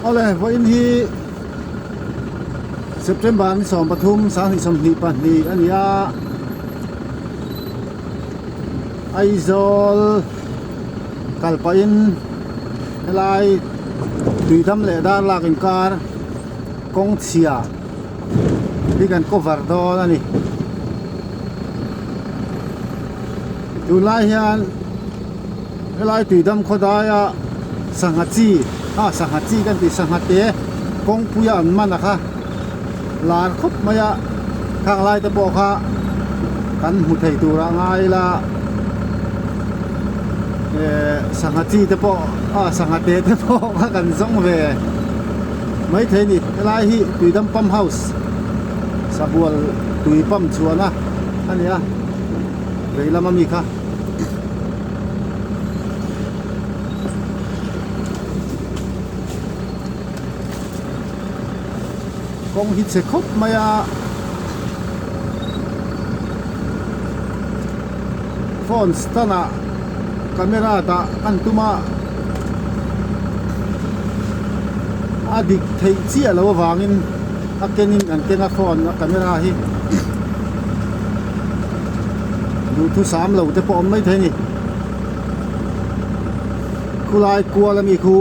Awle vawiin hi September ni 13 2022 a ni a, Aizawl kal pahin helai Tuidam leh Darlak inkar kawng chhia hi kan cover dawn a ni. Tunlai hian helai Tuidam khawdaia sangha chi ah sangha chi kan tih sangha te kawngpuia an man a kha lar khawp mai a khang lai te pawh kha kan hmu thei tur a ngai ila eh sangha chi te pawh ah sangha te te pawh kha kan zawng ve maithei a ni helai hi Tuidam pump house sabual tui pump chhuahna a ni a vei lama mi kha. Kawng hi chhe khawp mai a phone stand ah camera dah an tum a a dik theih chiah loh avangin a kenin an keng a phone a camera hi duhthusam lo te pawh a awm maithei a ni khulai kual ami khu.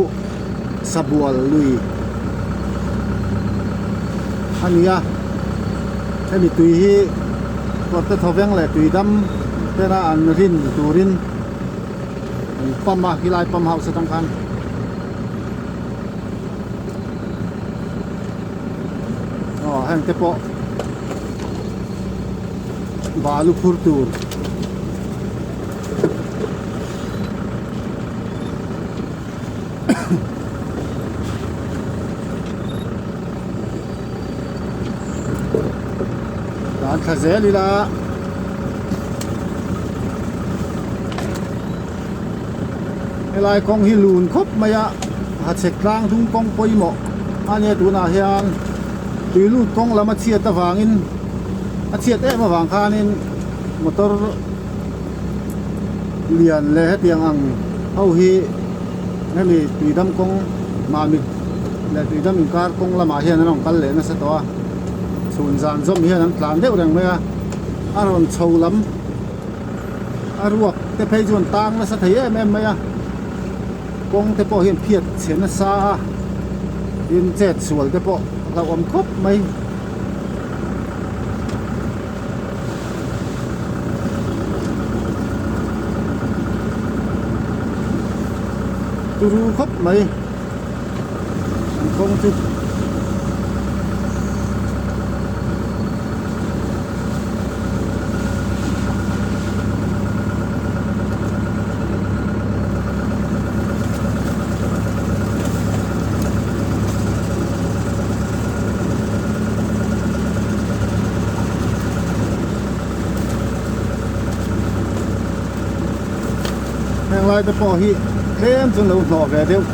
Sabual lui a ni a hemi tui hi kawrte thawveng leh tui dam tena an rin turin an pump a helai pump house atang khan aw heng te pawh balu phur tur. Dan thla zel ila helai kawng hi lun khawp mai a hachhek tlang dung kawng pawimawh a nia tunah hian tui lut kawng lam a chhiat avangin a chhiat em avang khanin motor lian leh hetiang ang ho hi hemi tuidam kawng mamit leh tuidam inkar kawng lamah hian an rawn kal leh nasa tawh a chhun zan zawm hian an tlan deuh reng mai a a rawn chho lam a ruak te phei chu an tang nasa thei em em mai a kawng te pawh hian phiat chhe nasa a tin chet sual te pawh a hlauhawm khawp mai. Turu khawp mai an kawng chu. Heng lai te pawh hi tlem chu an lo hnawh ve deuh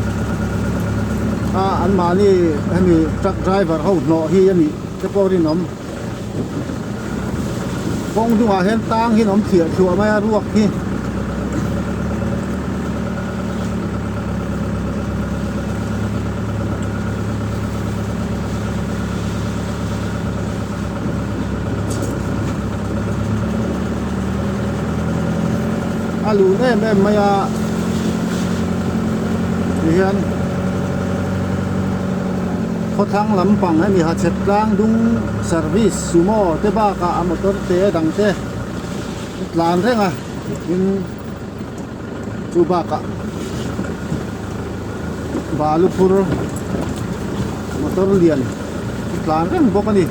a anmahni hemi truck driver ho hnawh hi a nih te pawh rinawm kawng dungah hian tang hi an awm thliah thluah mai a ruak hi. A lun em em mai a tihian khawthlang lampang hemi hachhek tlang dung service sumo te bakah a motor te dang te tlan reng a tin chu bakah balu phur motor lian tlan reng bawk a ni.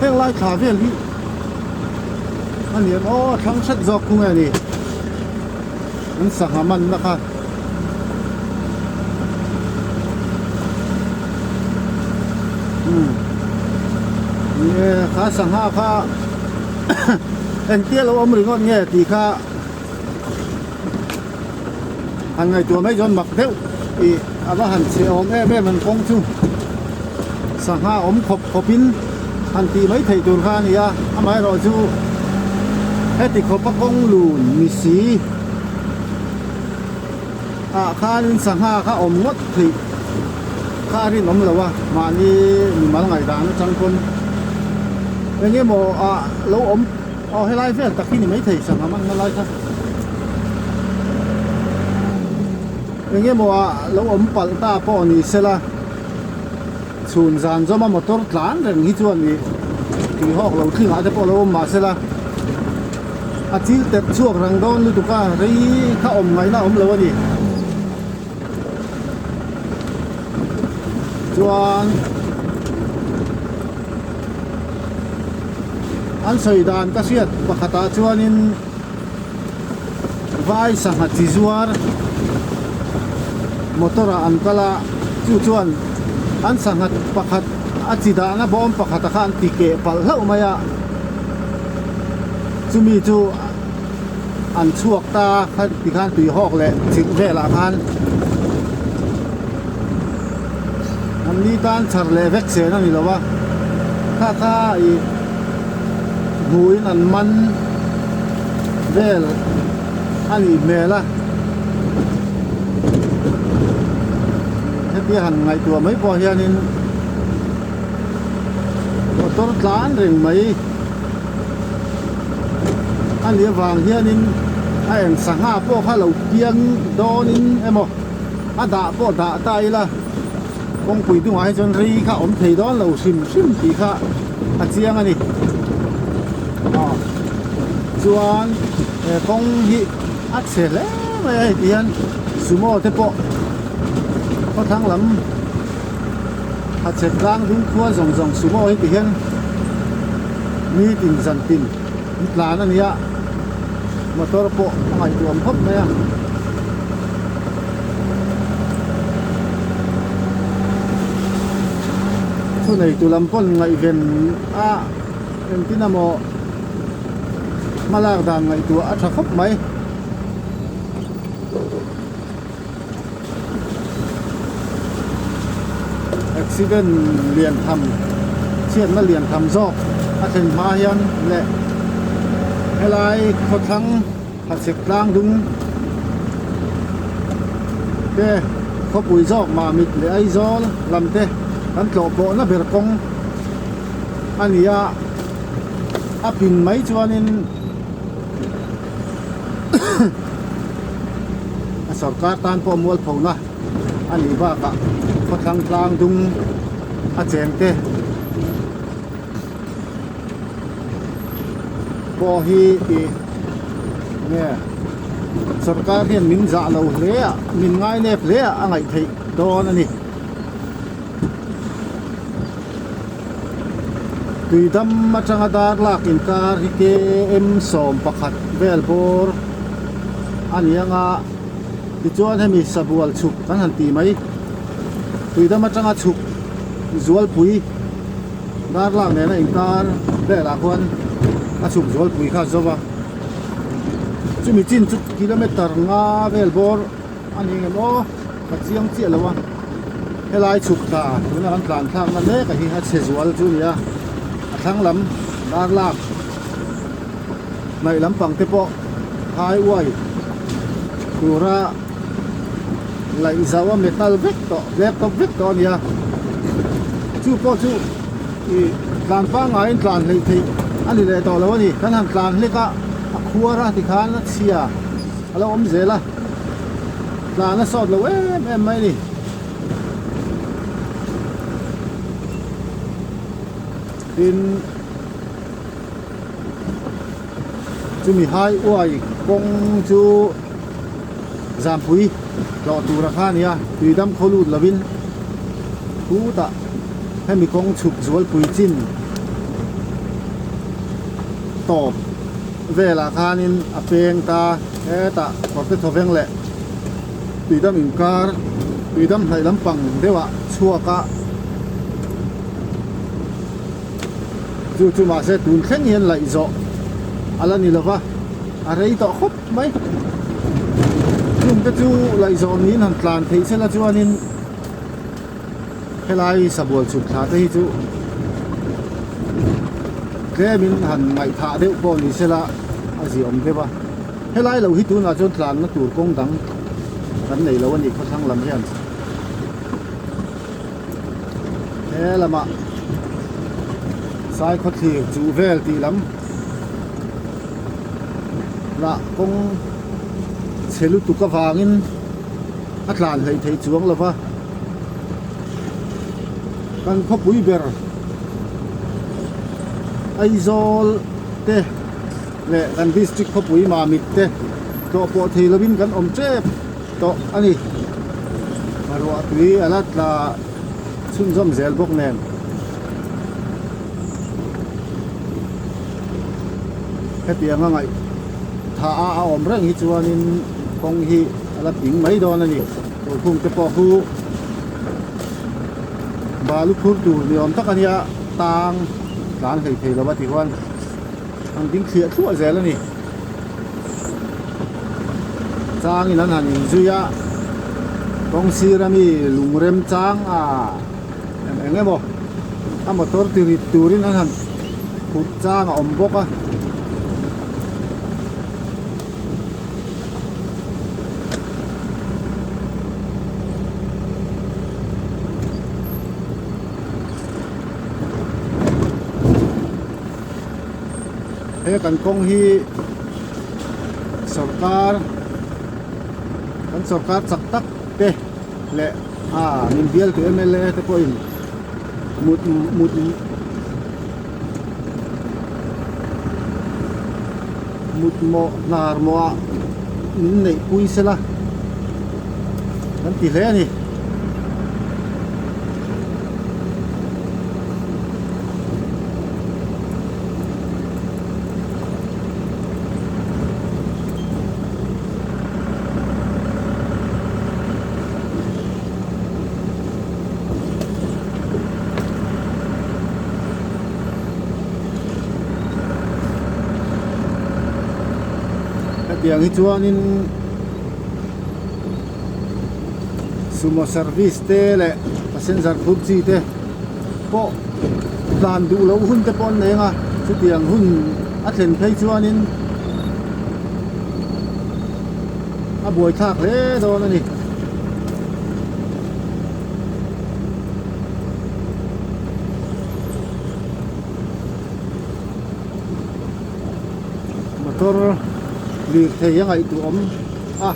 Heng lai thla vel hi a ni em aw a thlang hret zawk thung e ni an sangha manna kha. Umm ni e kha sangha kha engtia lo awm ringawt nge tih kha han ngaihtuah mai chuan mak deuh ih a va han chhe awm em em an kawng chu sangha awm khawp khawp in. han tih mai theih tur kha a ni a, amaherawhchu heti khawpa kawng lun ni si ah khanin sangha kha awm ngawt theih kha a rinawm lo a, mahni mimal ngaihdan atang pawn eng emaw ah lo awm aw helai vel tak hi ni maithei sangha manna lai kha eng emaw ah lo awm palh ta pawh ni sela chhun zan zawma motor tlan reng hi chuan ih tuihawk lo thlingah te pawh lo awm mahsela a chil terh chhuak rang dawn lutuk a rei kha awm ngaihna a awm lo a ni chuan an sawi dan ka hriat pakhatah chuanin vai sangha chi zuar motor ah an kal a chu chuan an sangha pakhat a chi dahna bawm pakhat ah khan an ti keh palh hlauh mai a chumi chu an chhuak ta a kha tikhan tui hawk leh chilh velah khan an ni tan char leh vek chen a ni lo a kha kha ih hmuhin an man vel a nih hmel a hetia han ngaihtuah mai pawh hianin motor tlan reng mai a nih avang hianin a eng sangha pawh kha lo piang dawnin emaw a dah pawh dah ta ila kawngpui dungah hi chuan rei kha awm thei dawn lo hrim hrim tih kha a chiang a ni aw chuan he kawng hi a chhe hle mai a heti hian sumo te pawh khawthlang lam a chhe tlang ding khua zawng zawng sumo hi ti hian nitin zan tin an tlan a ni a motor pawh a ngaihtuah khawp mai a. Thu neitu lam pawn ngaihven a engtin emaw hmalak dan ngaihtuah a tha khawp mai. Accident lian tham chhiatna lian tham zawk a thlen hma hian leh helai khawthlang Hachhek tlang dung te khawpui zawk Mamit leh Aizawl lam te kan tlawh pawhna ber kawng a ni a, a pin mai chuanin a sorkar tan pawh mualphona a nih bakah khawthlang tlang dung a cheng te pawh hi ih nge sorkar hian min zah lo hle a min ngai nep hle a a ngaih theih dawn a ni. Tuidam atanga dar lak inkar hi km 11 vel bawr a ni ang a tichuan hemi sabual chhuk kan han tih mai tuidam atanga chhuk zualpui dar lak nena inkar velah khuan a chhuk zualpui kha a zo va chumi chin chu kilometer nga vel bawr a ni ngem aw ka chiang chiah lo a helai chhuk thla tuna kan tlan thlak na mek a hi a chhe zual chu a ni a a thlang lam dar lak hnaih lampang te pawh phai uai tura laih zauh a metal vek tawh black top vek tawh a ni a chu pawh chu ih tlan pangaiin tlan hleih theih a ni leh tawh lo a ni kan han tlan hlek a a khuar a tikhan a chhia a lo awm zel a tlan a sawt lo em em mai a ni. Tin chumi hai uai kawng chu Zampui tlawh tura kha a ni a tuidam khaw lut lovin khutah hemi kawng chhuk zualpui chin tawp velah khanin a peng ta hetah kawrte thawveng leh tuidam inkar tuidam hnaih lampang deuhah chhuak a chu chu mahse tun thleng hian laih zawh a la ni lova a rei tawh khawp mai chung te chu laih zawh niin han tlan theih sela chuanin helai sabual chhuk thla te hi chu. Tlemin han ngaihthah deuh pawh ni sela a ziaawm deuh a. Helai lo hi tunah chuan tlanna tur kawng dang kan nei lo a ni khawthlang lam hian. He lamah Saikhawthlir chuh vel tih lam lah kawng chhe lutuk avangin a tlan hleih theih chuang lo va. Kan khawpui ber Aizawl te leh kan district khawpui Mamit te tlawh pawh thei lovin kan awm tep tawh a ni. Ruah tui a la tla chhunzawm zel bawk nen. Hetiang a ngaih tha a a awm reng hi chuanin kawng hi a la ping mai dawn a ni. Tawlhkhung te pawh khu balu phur tur ni awm tak a nia tang tlan hlei thei lo a ti huan an ding thliah thluah zel a ni. Changin an han inzui a kawng sir ami lung rem chang a eng eng emaw a motor ti rit turin an han phurh chang a awm bawk a. He kan kawng hi sorkar kan sorkar chak tak te leh ah min bialtu mla te pawhin mut mut mut mawh hnar mawh ah min neih pui sela kan ti hle a ni. Hetiang hi chuanin sumo service te leh passenger phur chi te pawh tlan duh loh hun te pawh an nei ang a chutiang hun a thlen phei chuanin a buaithlak hle dawn a ni. Motor lirthei a ngaihtuah awm a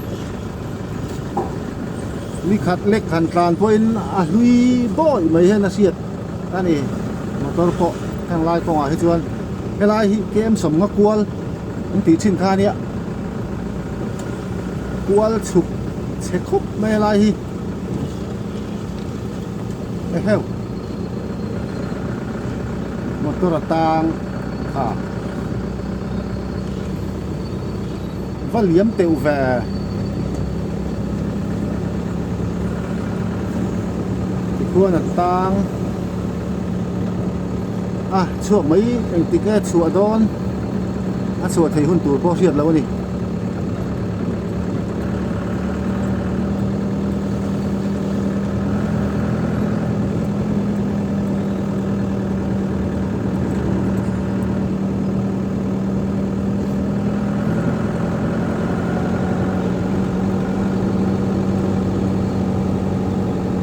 ni khat lek han tlan pawhin a hlui bawi mai hian a hriat a ni motor pawh heng lai kawngah hi chuan helai hi kem sawmnga kual an tih thin kha ania kual chhuk chhe khawp mai helai hi. Eheu motor a tang kha va liam teuh ve tikhuan a tang a chhuak mai engtik nge chhuah dawn a chhuah theih hun tur pawh hriat loh a ni.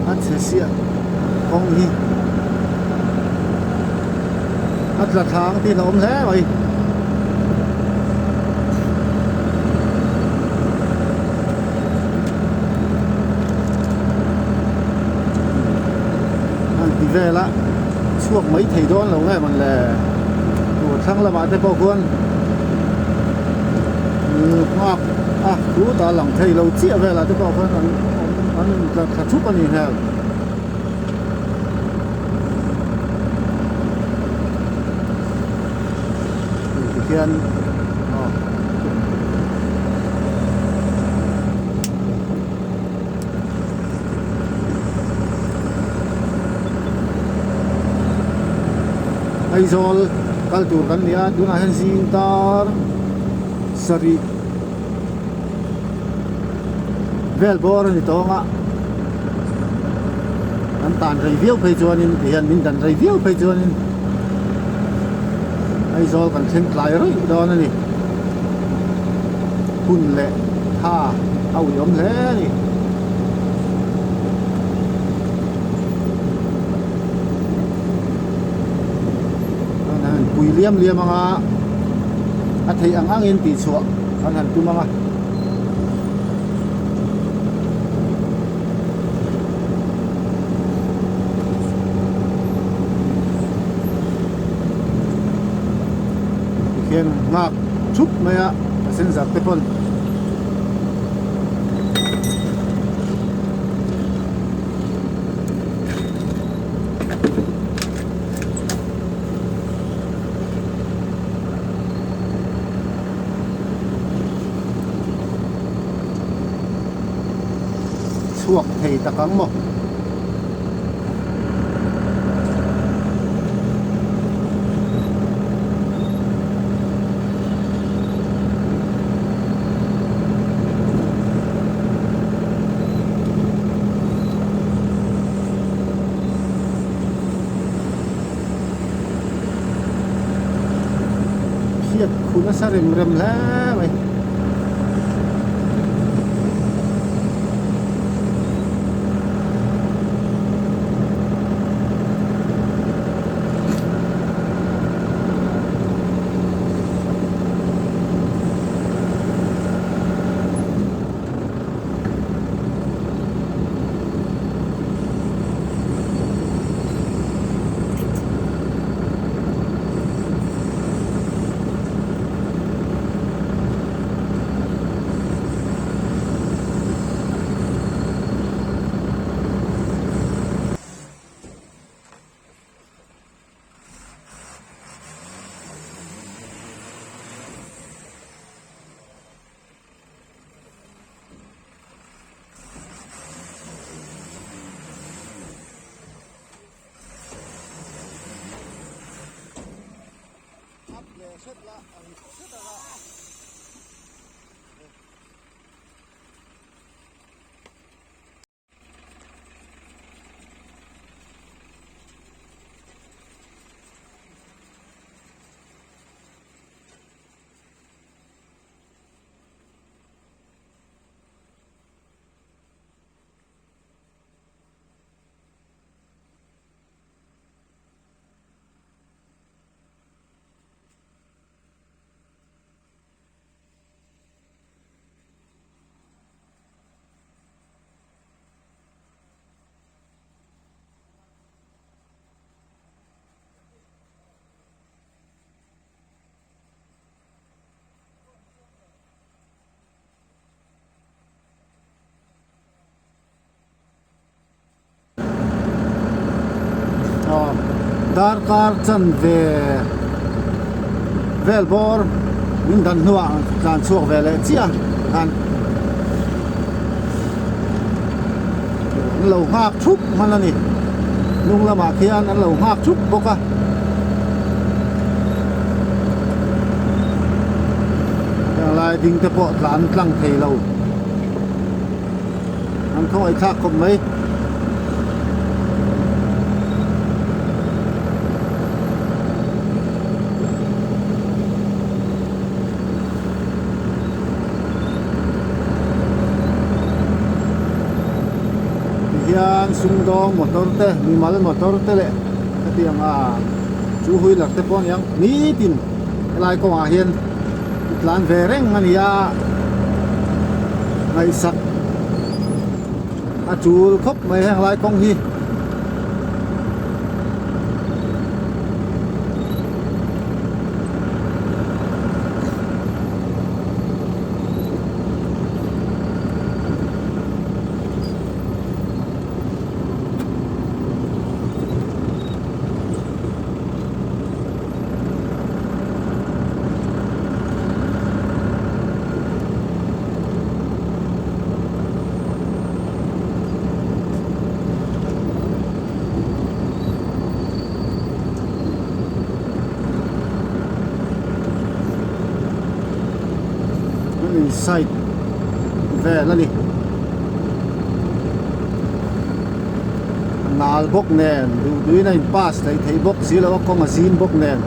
A chhe siah kawng hi a tla thlang tih a awm hle mai. An ti vel a chhuak mai thei dawn lo nge mawn le tur thlang lamah te pawh khuan nghak a khutah lang thei lo chiah velah te pawh khuan an an intlar thla thup a ni hmel. Tikhian aw Aizawl kal tur kan ni a tunah hian zing tar sarih vel bawr a ni tawng a an tan rei viau phei chuanin tihian min dan rei viau phei chuanin. Aizawl kan thleng tlai ruih dawn a ni. Hun leh tha a uiawm hle a ni. Kan han pui liam liam ang a, a theih ang angin tihchhuah kan han tum ang a. Tikhian nghak thup mai a passenger te pawn chhuak thei tak ang maw. Hriat khu nasa rem rem hle mai. Up leh hret la a rit hret ang a. Darkar chanve vel bawr min dan hnuah tlan chhuak ve leh chiah khan an lo nghak thup hman a ni hnung lamah khian an lo nghak thup bawk a. Heng lai ding te pawh tlan tlang thei lo an khawngaih thlak khawp mai. Tihian sumdawng motor te mimal motor te leh hetiang a chu wheeler te pawh a ni ang nitin helai kawngah hian i tlan ve reng a ni a ngaihsak a tul khawp mai heng lai kawng hi. Side vel a ni a nal bawk nen duh duhin a in pass theih theih bawk si lo a kawng a zim bawk nen.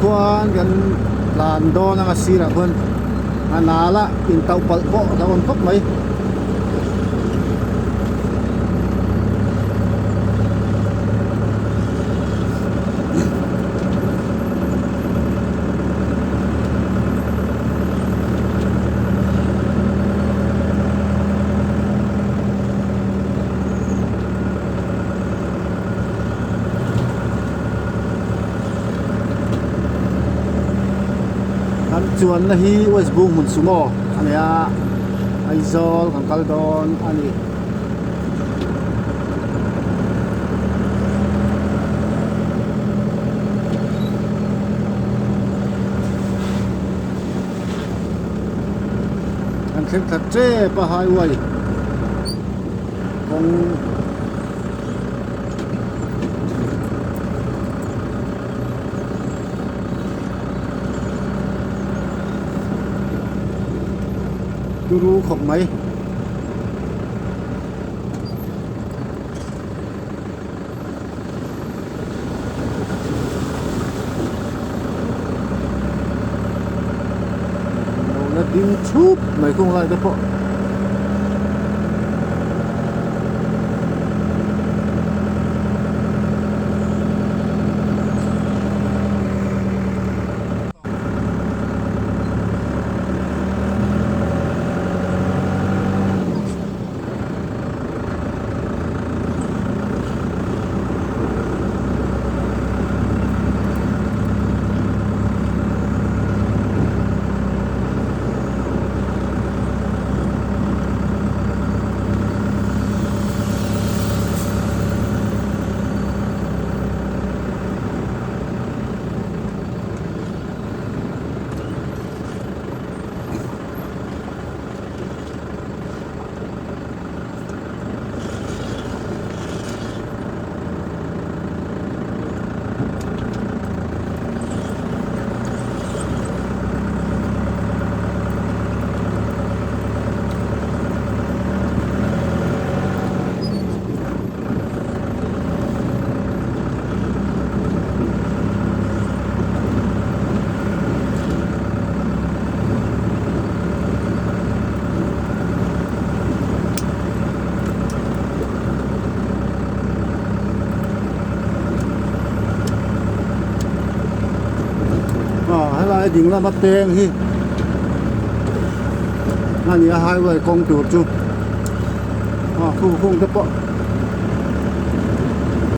khuan kan tlan dawn anga sirah khuan a nal a intauh palh pawh a hlauhawm khawp mai. Kan chuanna hi West Bung hmun sumo a ni a Aizawl kan kal dawn a ni. Kan thleng thla tep a highway kawng turu khawp mai. Lo la ding thup mai kawng lai te pawh. Helai ding lama peng hi a ni a highway kawng tur chu a khu khung te pawh.